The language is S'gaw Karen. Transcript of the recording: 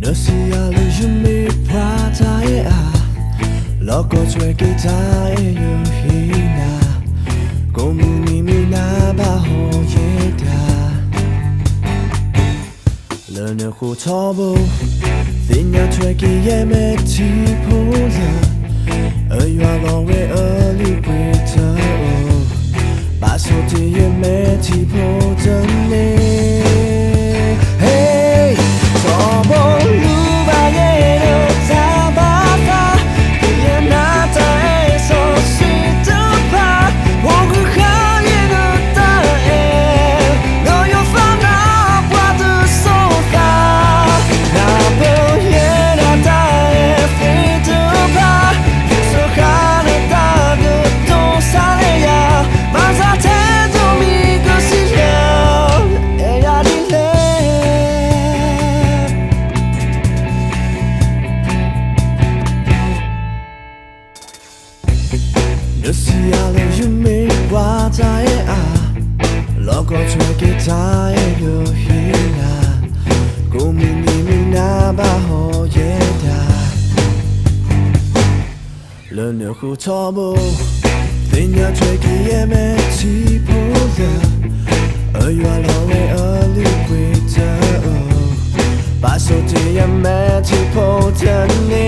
နစံးယၤလၢယမ့ၢ်ပှၤတၢ်အဲၣ်အါ, လီၢ်ကီၢ်ထွဲက့ၤတၢ်အဲၣ်ယဟ့ၣ်နၤ, ကိးမုၢ်နံၤမုၢ်နၤဘၣ်ဟီၣ်ယဲဒၣ် လၢနဃိထီဘိ, သ့ၣ်ညါထွဲက့ၤယဲၢ်မဲာ်ထံဖိလၢ အယွၤလီၤဝဲအလုၢ်အပှ့ၤတအိၣ်, ဘၣ်ဆိၣ်တ့ၢ်ယမဲာ်ထံဖိတန့ၢ်, ဟ့ၣ်, ထီဘိလူၤဘၣ်ယဲၢ်လၢတၢ်ဘၣ်သး, ယနာ်တၢ်အဲၣ်စီဆှံတဖၣ် အိၣ်ဃုာ်ဃာ်ယဲၢ်လၢတၢ်အဲၣ်, လၢယသးနါပှၤတစိၤသး, နၢ်ပၢၢ်ယဲၢ်ဒၣ်တၢ်အဲၣ်သ့ၣ်တဖၣ်, ယစၢဃာ်လၢတၢ်ဒုးဒိၣ်ဆါလဲၣ်ယၤ, မၤစၢၤထဲဒိးမံကစံးလၢ အဲၣ်ယၤဒ်လဲၣ် နစံးယၤလၢယမ့ၢ်ပှၤတၢ်အဲၣ်အါ, လီၢ်ကီၢ်ထွဲက့ၤတၢ်အဲၣ်ယဟ့ၣ်နၤ, ကိးမုၢ်နံၤမုၢ်နၤဘၣ်ဟီၣ်ယဲဒၣ် လၢနဃိထီဘိ, သ့ၣ်ညါထွဲက့ၤယဲၢ်မဲာ်ထံဖိလၢ အယွၤလီၤဝဲအလုၢ်အပှ့ၤတအိၣ်, ဘၣ်ဆိၣ်တ့ၢ်ယမဲာ်ထံဖိတန့ၢ်